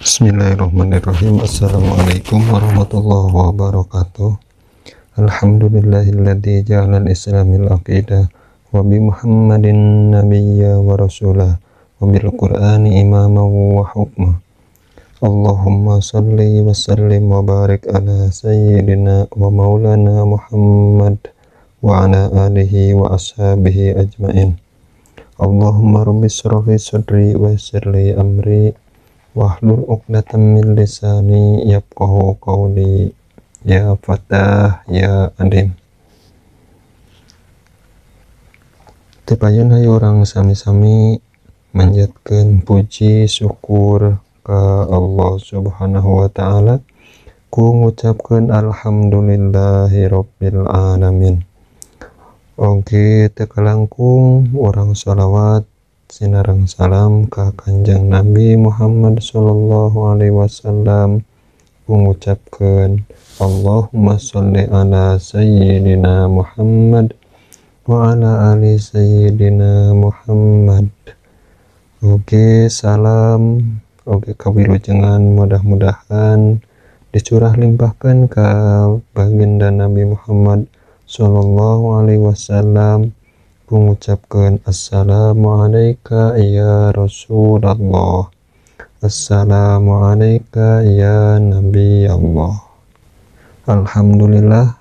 Bismillahirrahmanirrahim. Assalamualaikum warahmatullahi wabarakatuh. Alhamdulillahilladzi ja'ala al-islamil aqidah wa bi Muhammadin nabiyya wa rasulah wa bil Qur'ani imama wa hukma. Allahumma salli wa sallim wa barik ala sayyidina wa maulana Muhammad wa ala alihi wa ashabihi ajmain. Allahumma rabbi shrah li sadri wa yassir li amri wahlul 'uqdatam min lisani yafqahu qawli. Ya Fatah ya Alim. Tepayun hayu urang sami-sami manjatkeun puji syukur ka Allah Subhanahu wa taala ku ngucapkeun alhamdulillahirabbil alamin. Oke, teu kalangkung urang sholawat sinareng salam ka Kanjeng Nabi Muhammad sallallahu alaihi wasallam, mengucapkan Allahumma sholli ala sayyidina Muhammad wa ala ali sayyidina Muhammad. Oke, salam oke kawilujengan mudah-mudahan dicurah limpahkan ka baginda Nabi Muhammad sallallahu alaihi wasallam. Mengucapkan assalamualaikum ya Rasulullah, assalamualaikum ya Nabi Allah. Alhamdulillah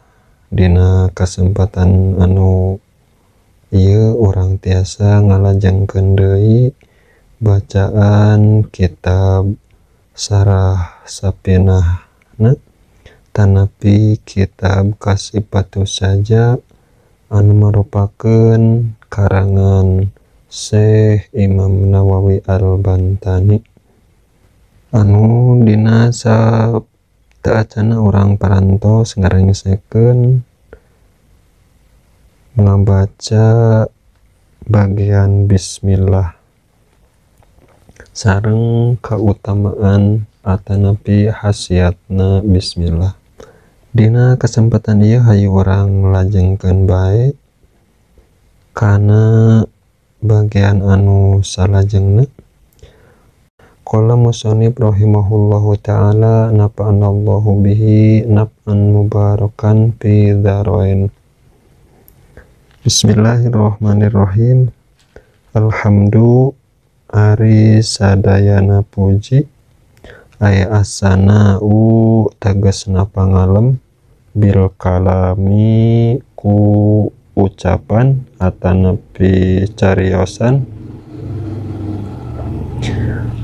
dina kesempatan anu ieu urang tiasa ngalajengkeun deui bacaan kitab Syarah Safinah tanapi kitab Kasifatus Saja anu merupakan karangan Syekh Imam Nawawi Al-Bantani. Anu dina sateuacana urang parantos ngarengsekeun ngabaca bagian bismillah sareng kautamaan atanapi khasiatna bismillah. Dina kesempatan ieu hayu urang lajengkeun bae kana bagian anu salajengna. Qala musannif rahimahullahu taala nafa'anallahu bihi naf'an mubarakan fi dzarain. Bismillahirrahmanirrahim. Alhamdu ari sadayana puji aya asana u tegasna pangalem bil kalami ku ucapan atanapi cariosan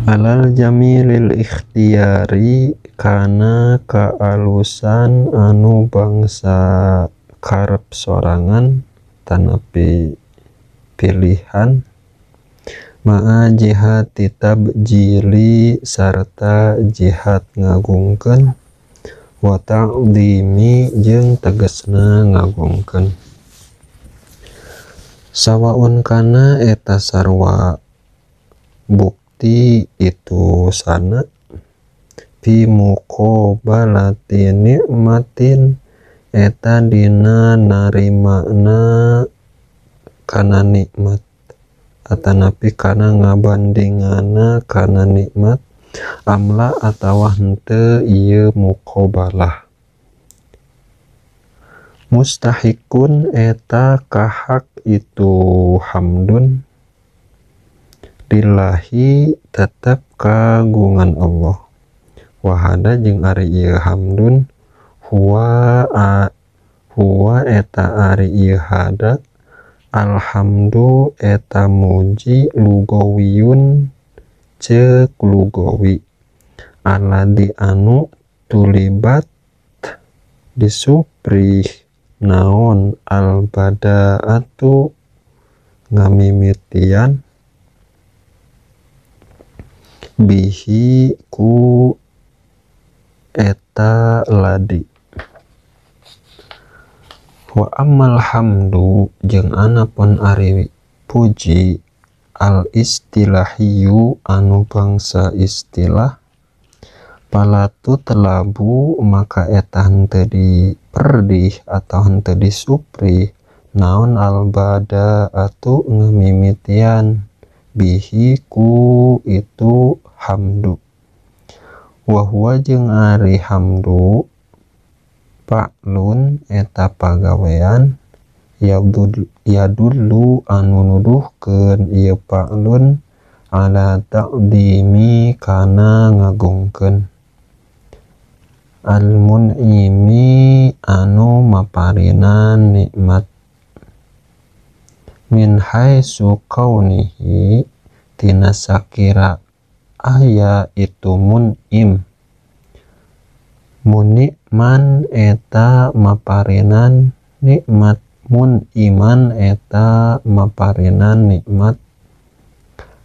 alal jamilil ikhtiyari kana kaalusan anu bangsa karep sorangan tanapi pilihan ma'a jihad tabjili sarta jihad ngagungkeun wa ta'dhimi jeung tegasna ngagungkeun. Sawaun kana eta sarwa bukti itu sana fi muqabalati nikmatin eta dina narimana kana nikmat atanapi kana ngabandingana kana nikmat amla atawa henteu ieu muqabalah. Mustahikun eta kahak itu hamdun lillahi tetep kagungan Allah. Wahada jeung ari ieu hamdun huwa huwa eta ari ieu hada alhamdu eta muji lugawiyun ceuk lugawi aladi anu tulibat disuprih naon albadaatu ngamimitian bihi ku eta ladi. Wa ammal hamdu jeung anapun ari puji al istilahiyu anu bangsa istilah palatu telabu maka eta henteu diperdih atau henteu disuprih naon al badaatu ngamimitian bihi ku itu hamdu. Wa huwa jeung ari hamdu fa'lun eta pagawean yadullu anu nuduhkeun ieu fa'lun ala ta'dimi kana ngagungkeun al-mun'imi anu maparinan nikmat min haitsu kaunihi tina sakira aya itu mun'im munikman eta maparinan nikmat mun'iman eta maparinan nikmat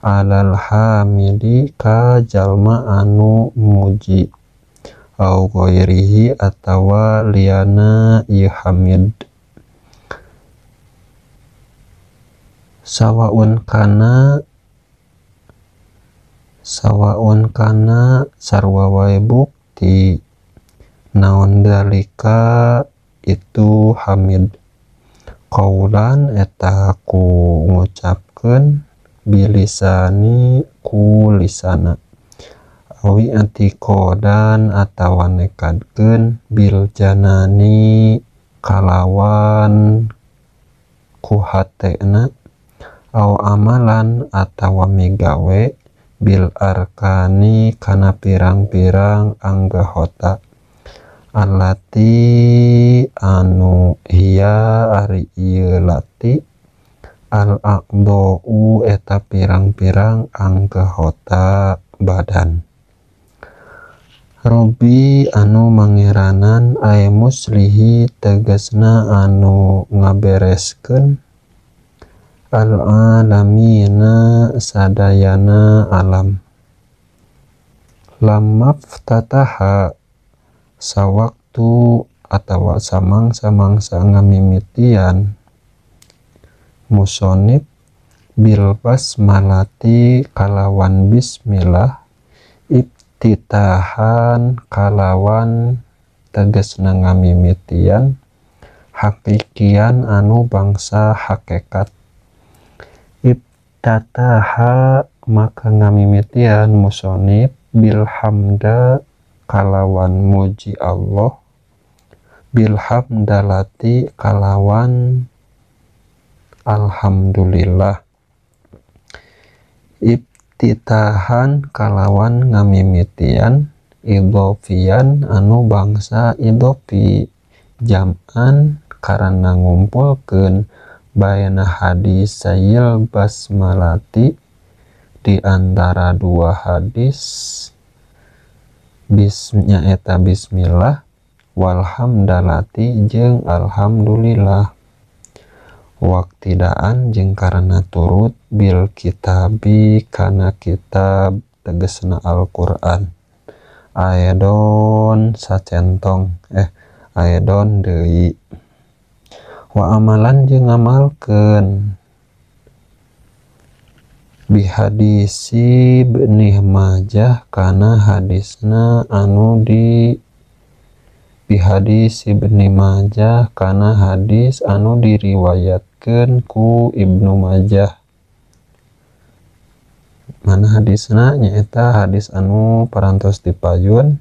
alal hamidi ka jalma anu muji au ghairihi atawa liyana ieu hamid sawaun kana sarua wae bukti naon dalika itu hamid qaulan eta ku ngucapkeun bilisani ku lisana awi atikodan atawa nekadkeun bil janani kalawan ku hatena au amalan atawa migawe bil arkani kana pirang-pirang anggota allati anu hiya ari ieu lati al aqdau eta pirang-pirang anggota badan Robbi anu mangeranan ay muslihi tegasna anu ngabereskeun al alamina sadayana alam lammaftataha sawaktu atawa samang-samangsa ngamimitian musonib bil basmalati kalawan bismillah ibtitahan kalawan tegasna ngamimitian hakikian anu bangsa hakikat ibtataha maka ngamimitian musonib bilhamda kalawan muji Allah bilhamdalati kalawan alhamdulillah ibtitahan kalawan ngamimitian idhofian anu bangsa idhofi jam'an karena ngumpulkeun baina hadis sayil basmalati di antara dua hadis bisnya eta bismillah walhamdalati jeung alhamdulillah waktidaan jeung karena turut bil kitabi kana kitab tegesna Al-Qur'an aedon sacentong aedon deui wa amalan jeung ngamalkeun bihadisi Ibnu Majah kana hadisna anu di bihadis Ibnu Majah kana hadis anu diriwayatkeun ku Ibnu Majah mana hadisna nyaeta hadis anu parantos dipayun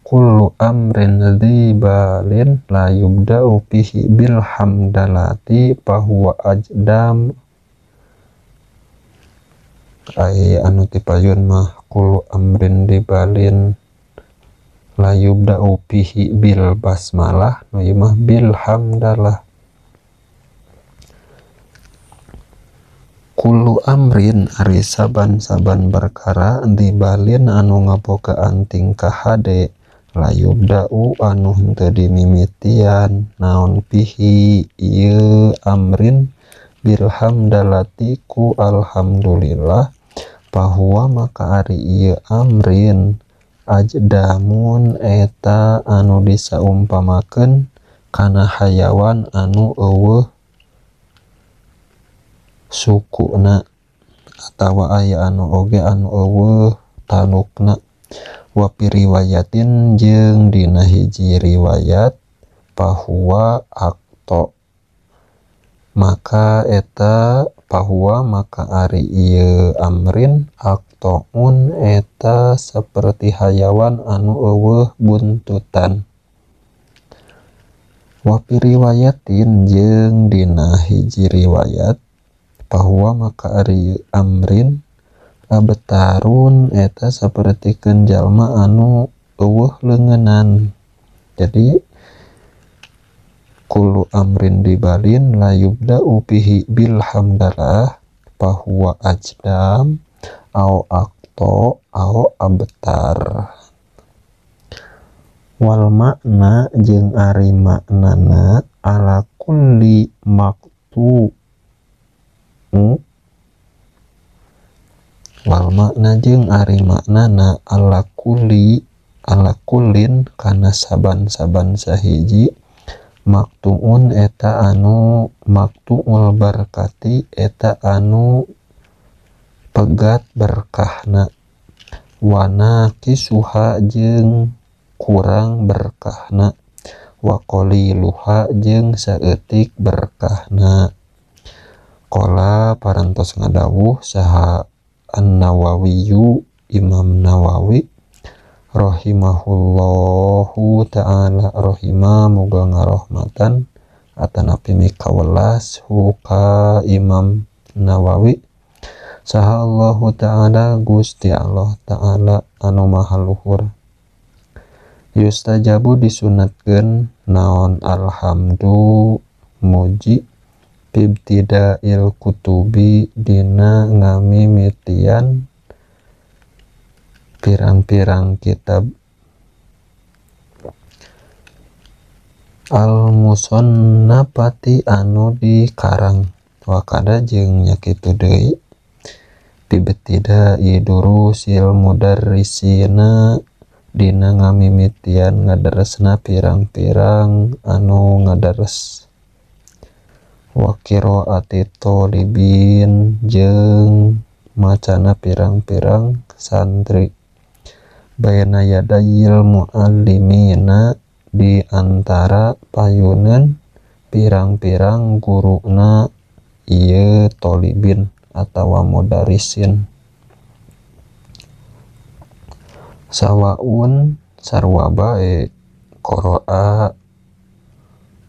kullu amrin dzibalin la yubda'u fihi bil hamdalati fahuwa ajdam ai anu tipayun mah kullu amrin dibalin la yubda'u fihi bil basmalah nu ieu mah bil hamdalah kullu amrin ari saban-saban perkara dibalin anu ngabogaan tingkah hade la yubda'u anu henteu dimimitian naon fihi ieu amrin bil hamdalati ku alhamdulillah bahwa maka ari ieu amrin ajdamun eta anu disaumpamakeun kana hayawan anu eueuh sukuna atawa aya anu oge anu eueuh tanukna wa fi riwayatin jeung dina hiji riwayat bahwa akto maka eta bahwa maka ari ieu amrin akto maqtuun eta saperti hayawan anu eueuh buntutan. Wa fi riwayatin jeung dina hiji riwayat bahwa maka ari amrin abtarun eta sapertikeun jalma anu eueuh leungeunnan. Jadi kullu amrin dibalin la yubda'u bihi bil hamdalah bahwa ajdam au aqta au abtar. Wal makna jeung ari maknana ala kulli maqtu, wal makna jeung ari maknana ala kulli ala kullin kana saban-saban sahiji maktuun eta anu maktuul barkati eta anu pegat berkahna, wana kisuha jeung kurang berkahna, wa qaliluha jeung saeutik berkahna. Qala parantos ngadawuh saha An-Nawawiyu Imam Nawawi rahimahullahu ta'ala, rahima muga ngarohmatan atanapi mikawelas hu ka Imam Nawawi saha Allahu ta'ala Gusti Allah ta'ala anu maha luhur. Yustajabu disunatkeun naon alhamdu muji bibtida'il kutubi dina ngamimitian pirang-pirang kitab al-musannafati anu dikarang, wakada jeung nya kitu deui bibtida'i durusil mudarrisina dina ngamimitian ngadaresna pirang-pirang anu ngadares, wa qiraati thalibin jeung macana pirang-pirang santri, baina yadayil muallimina di antara payuneun pirang-pirang guruna ieu thalibin atawa mudarisin. Sawaun sarua bae qara'a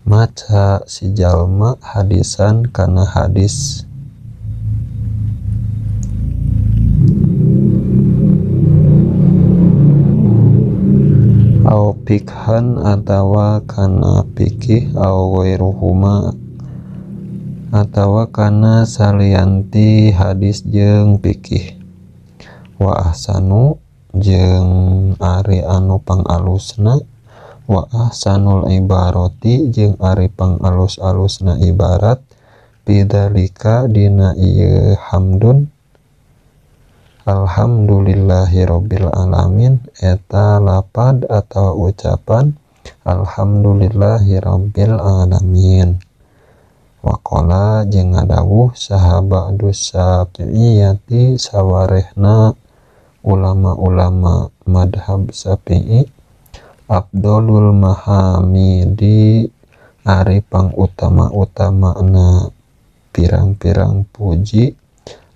maca si jalma hadisan kana hadis, au fikhan atawa kana fikih, au ghairuhuma atawa kana salianti hadis jeung fikih. Wa ahsanu jeung ari anu pangalusna, wa ahsanul ibarati jeung ari pangalus-alusna ibarat bidzalika dina ieu hamdun alhamdulillahirabbil alamin eta lapad atawa ucapan alhamdulillahirabbil alamin. Waqala jeung ngadawuh saha ba'du syafi'iyati sawarehna ulama-ulama madhab Syafi'i, afdolul mahamidi ari pangutama-utamana pirang-pirang puji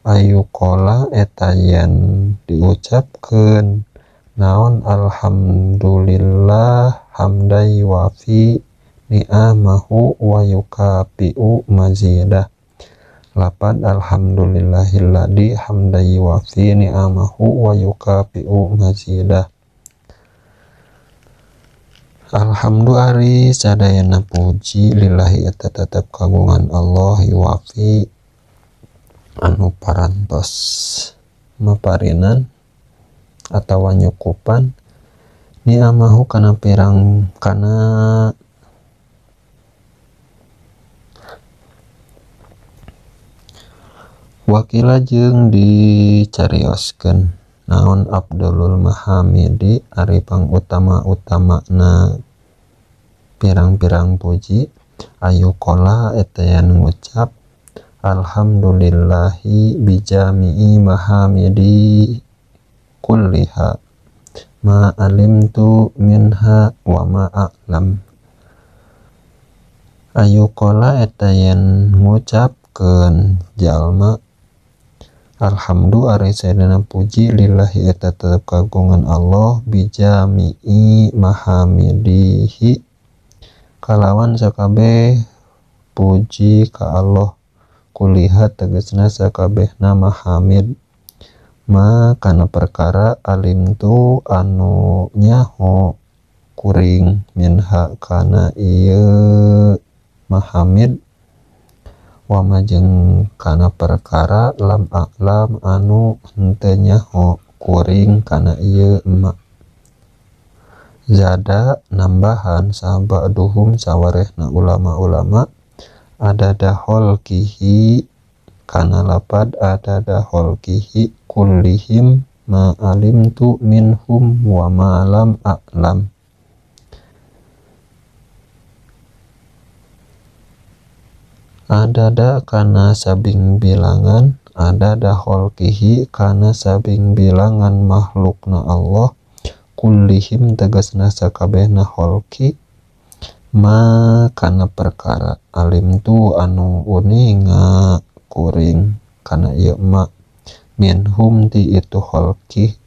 ayu qala eta yen diucapkeun naon alhamdulillah hamdai wafi ni'amahu wa yukafi'u mazidah. Lapad alhamdulillahilladzi hamdai wafi ni'amahu wa yukafi'u mazidah. Alhamdu ari sadayana puji lillahi eta tetep kagungan Allah yuwafi anu parantos maparinan atawa nyukupan ni'amahu kana pirang kana wakila jeung dicarioskeun naon abdulul mahamidi ari pangutama-utamana pirang-pirang puji ayu qala eta yen ngucap alhamdulillahi bijami'i mahamidi kulliha ma alimtu minha wa ma a'lam. Ayu qala eta yen ngucapkeun jalma Alhamdu ari sadana puji lillahi eta tetep kagungan Allah bijami'i mahamidihi kalawan sakabeh puji ka Allah kuliha tegasna sakabehna mahamid ma kana perkara alim tu anu nyaho kuring minha kana ieu mahamid wa ma jeung kana perkara lam a'lam anu henteu nyaho kuring kana ieu ma. Zada nambahan sahabaduhum sawarehna ulama-ulama adada holkihi kana lapad adada holkihi kullihim ma alimtu minhum wa ma lam a'lam. Adada kana sabing bilangan adada holkihi kana sabing bilangan makhlukna Allah kullihim tegasna sakabehna holki ma kana perkara alim tu anu uninga kuring kana ieu ma minhum ti itu holki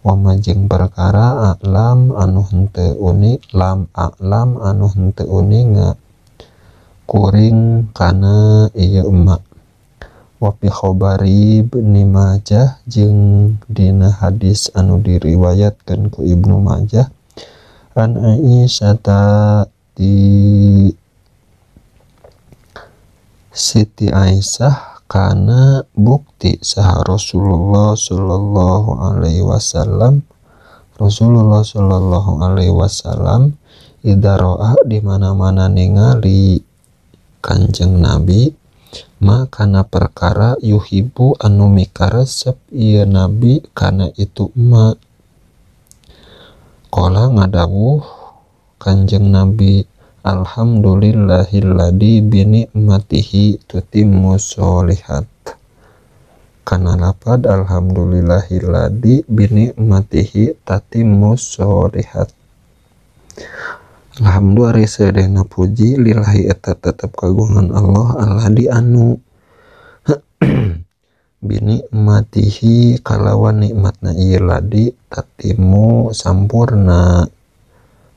wa ma jeung perkara a'lam anu henteu uni lam a'lam anu henteu uninga kuring kana ieu ma. Wa fi khabari Ibnu Majah jeung dina hadis anu diriwayatkeun ku Ibnu Majah an Aisyah ti Siti Aisyah kana bukti saha Rasulullah sallallahu alaihi wasallam Rasulullah sallallahu alaihi wasallam idza ra'a di mana-mana ningali Kanjeng Nabi ma kana perkara yuhibu anu mikaresep ieu nabi kana itu ma. Qala ngadawuh Kanjeng Nabi alhamdulillahilladzi bi ni'matihi tutimmu sholihat kana lapad alhamdulillahilladzi bi ni'matihi tatimmu sholihat. Alhamdulillah ari sadayana puji lillahi eta tetep kagungan Allah alladzi anu binikmatihi kalawan nikmatna ieu ladi tatimu sampurna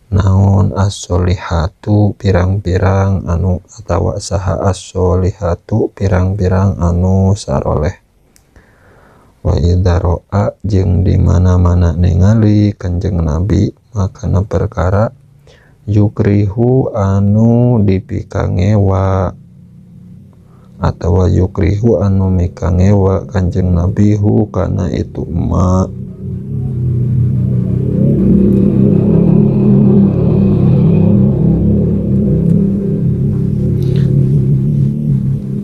naon as-solihatu pirang-pirang anu atawa saha as-solihatu pirang-pirang anu saroleh. Wa idza ra'a jeung di mana-mana ningali Kanjeng Nabi makana perkara yukrihu anu dipikangewa atawa yukrihu anu mikangewa Kanjeng Nabi hu kana itu ma.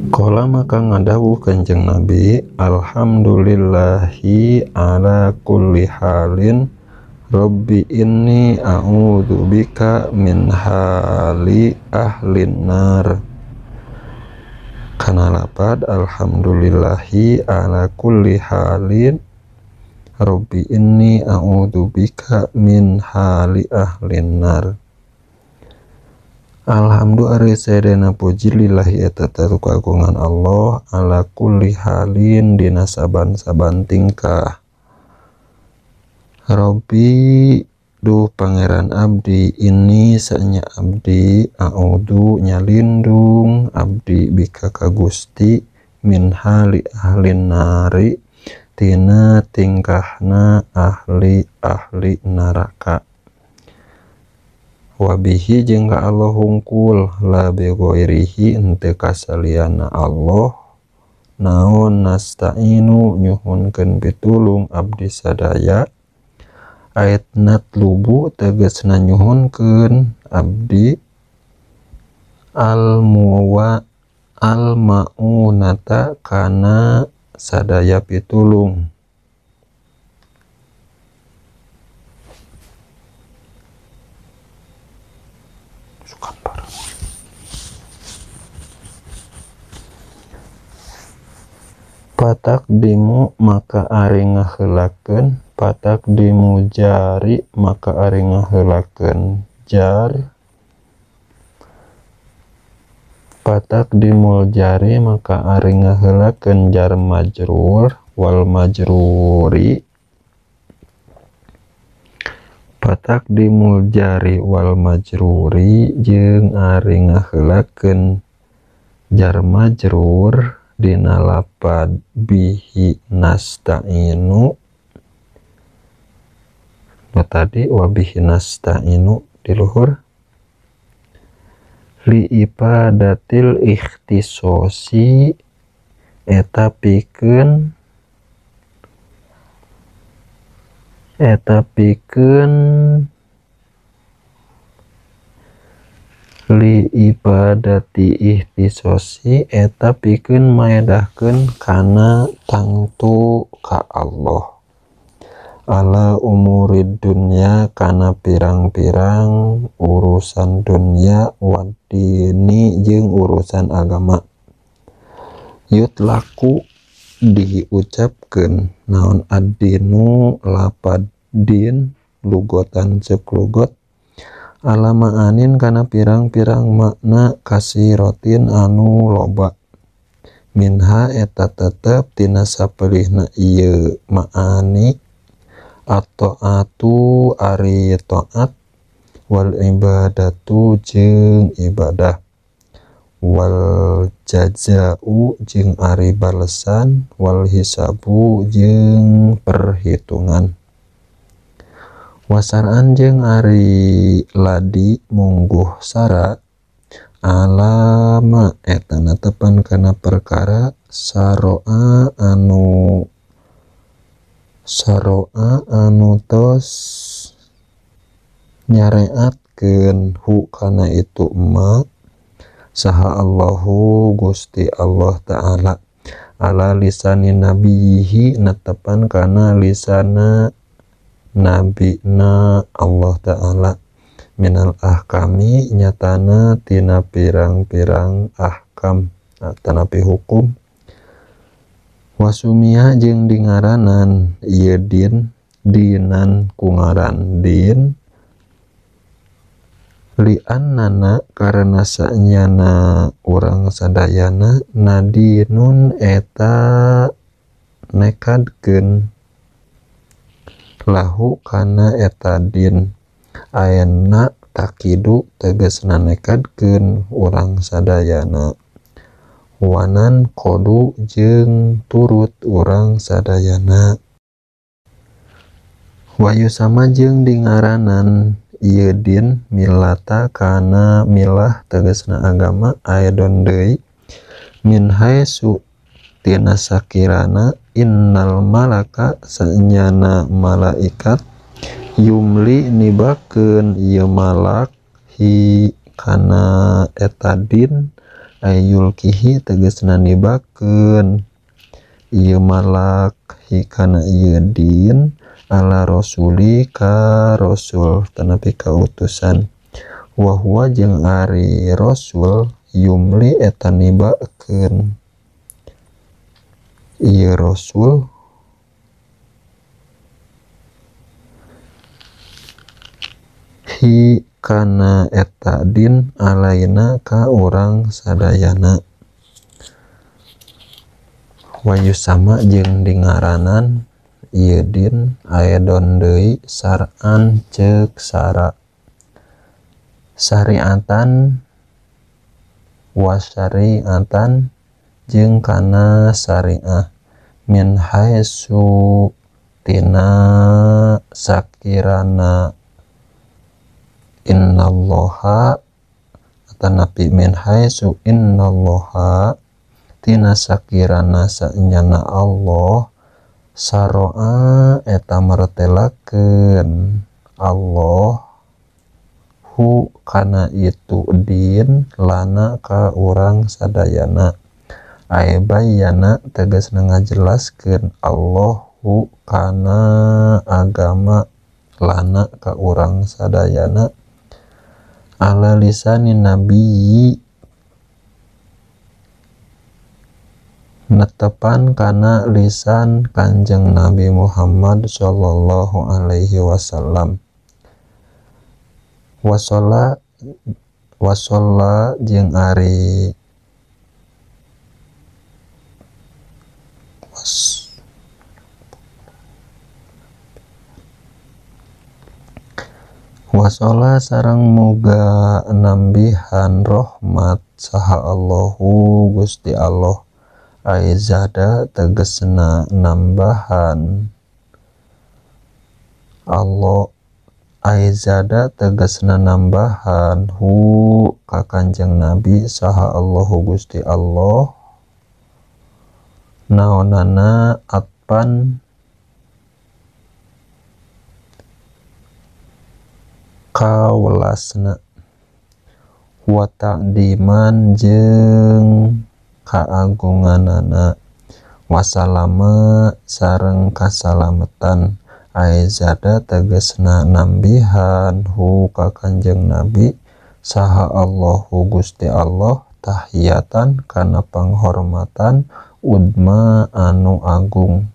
Qala maka ngadawuh Kanjeng Nabi alhamdulillahi ala kulli halin Rabbi inni a'udzu bika min hali ahlin nar kana lapad alhamdulillahi ala kulli halin Rabbi inni a'udzu bika min hali ahlin nar. Alhamdulillah ari sadayana puji lillahi eta kagungan Allah ala kulli halin dina saban-saban tingkah. Rabbi duh pangeran abdi ini saenya abdi a'udzu nyalindung abdi bika ka Gusti min hali ahlin nari tina tingkahna ahli-ahli neraka. Wabihi jeung ka Allah hungkul la bi ghairihi henteu kasaliana Allah naon nasta'inu nyuhunkeun pitulung abdi sadaya ayat natlubu tegasna nyuhunkeun abdi almuwa almaunata kana sadaya pitulung. Patak dimu maka ari ngaheulakeun patak dimu jari maka ari ngaheulakeun jar Fataqdimul jari maka ari ngaheulakeun jar majrur wal majruri. Fataqdimul jari wal majruri jeung ari ngaheulakeun jar majrur dina lapad bihi nasta'inu. Nu tadi wa bihi nasta'inu di luhur li ifadatil ikhtisosi eta pikeun li ibadati ikhtisosi eta pikeun maedahkeun kana tangtu ka Allah ala umurid dunya kana pirang-pirang urusan dunya wadini jeung urusan agama. Yutlaku diucapkeun naon ad-dinu lapad din lugotan ceuk lugot ala ma'anin kana pirang-pirang makna kasirotin anu loba minha eta tetep tina sapelihna ieu ma'ani at-ta'atu ari ta'at wal ibadatu jeung ibadah wal jazau jeung ari balesan wal hisabu jeung perhitungan wasar'an jeung ari ladi mungguh sara alama eta netepan kana perkara saroa anu tos nyareatkeun hu kana itu ma saha Allahu Gusti Allah Ta'ala ala lisani nabihi netepan kana lisana nabina Allah Ta'ala minal ahkami nyatana tina pirang-pirang ahkam tanapi hukum wasumia jeung dingaranan ieu din dinan ku ngaran din li'annana karena sanyana urang sadayana nadinun eta nekadkeun lahu kana eta din ayeuna takidu tegasna nekadkeun urang sadayana wanan kodu jeung turut urang sadayana wayu sama jeung dingaranan ieu din milata kana milah tegasna agama aedon deui min haitsu tina sakirana innal malaka sanyana malaikat yumli nibakeun ieu malak hi kana eta din ayulkihi tegasna nibakeun ieu malak hi kana ieu din ala rasuli ka rasul tanapi kautusan wa huwa jeung ari rasul yumli eta nibakeun ieu rasul hi kana eta din alaina ka urang sadayana wayu sama jeung dingaranan ieu din aedon deui sar'an ceuk sara syariatan wa syariatan jeung kana syariah min haitsu tina sakirana innallaha atanapi min haitsu innallaha tina sakirana sanyana Allah saroa eta mertelakeun Allah hu kana itu din lana ka urang sadayana ae bayana tegasna ngajelaskeun Allahu kana agama lana ka urang sadayana ala lisani nabiyyi netepan kana lisan Kanjeng Nabi Muhammad sallallahu alaihi wasallam wasolla jeung ari Wasola sareng muga nambihan rahmat saha Allahu Gusti Allah aizada tegesna nambahan Allah aizada tegesna nambahan hu ka Kanjeng Nabi saha Allahu Gusti Allah naonana atpan kawelasna wa ta'diman jeung kaagunganana wasalama sareng kasalametan aizada tegesna nambihan hu ka Kanjeng Nabi saha Allahu Gusti Allah tahiyatan kana panghormatan udma anu agung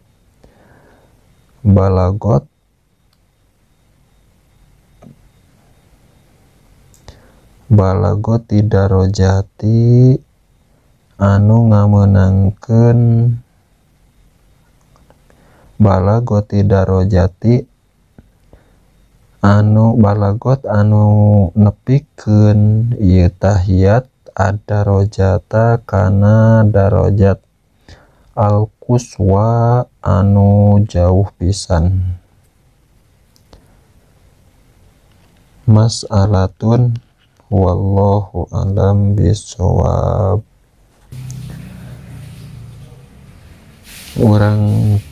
balagot balagoti darojati anu ngamenangkeun balagoti darojati anu balagot anu nepikeun ieu tahiyat ad-darojata kana darojat al-quswa anu jauh pisan. Mas'alatun wallahu alam bisawab. Urang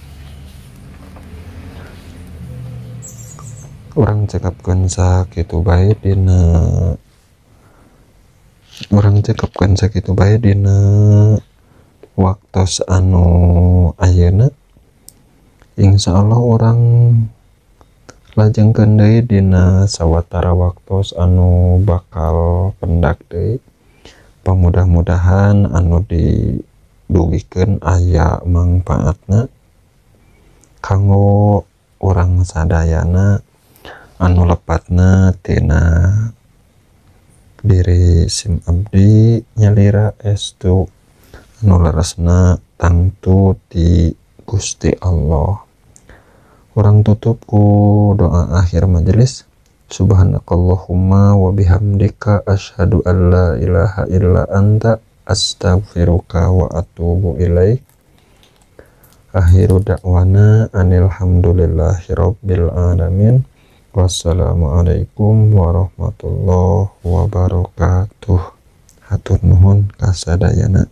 cekapkeun sakitu bae dina urang cekapkeun sakitu bae dina waktos anu ayeuna. Insyaallah urang lajengkeun deui dina sawatara waktos anu bakal pendak deui. Pamudah-mudahan anu didugikeun aya mangpaatna kanggo urang sadayana anu lepatna tina diri sim abdi nyalira estu anu leresna tangtu ti Gusti Allah. Urang tutup ku doa akhir majelis. Subhanakallahumma wa bihamdika asyhadu an la ilaha illa anta astaghfiruka wa atubu ilaik. Akhiru da'wana anil hamdulillahirabbil alamin. Wassalamualaikum warahmatullahi wabarakatuh. Hatur nuhun kasadayana.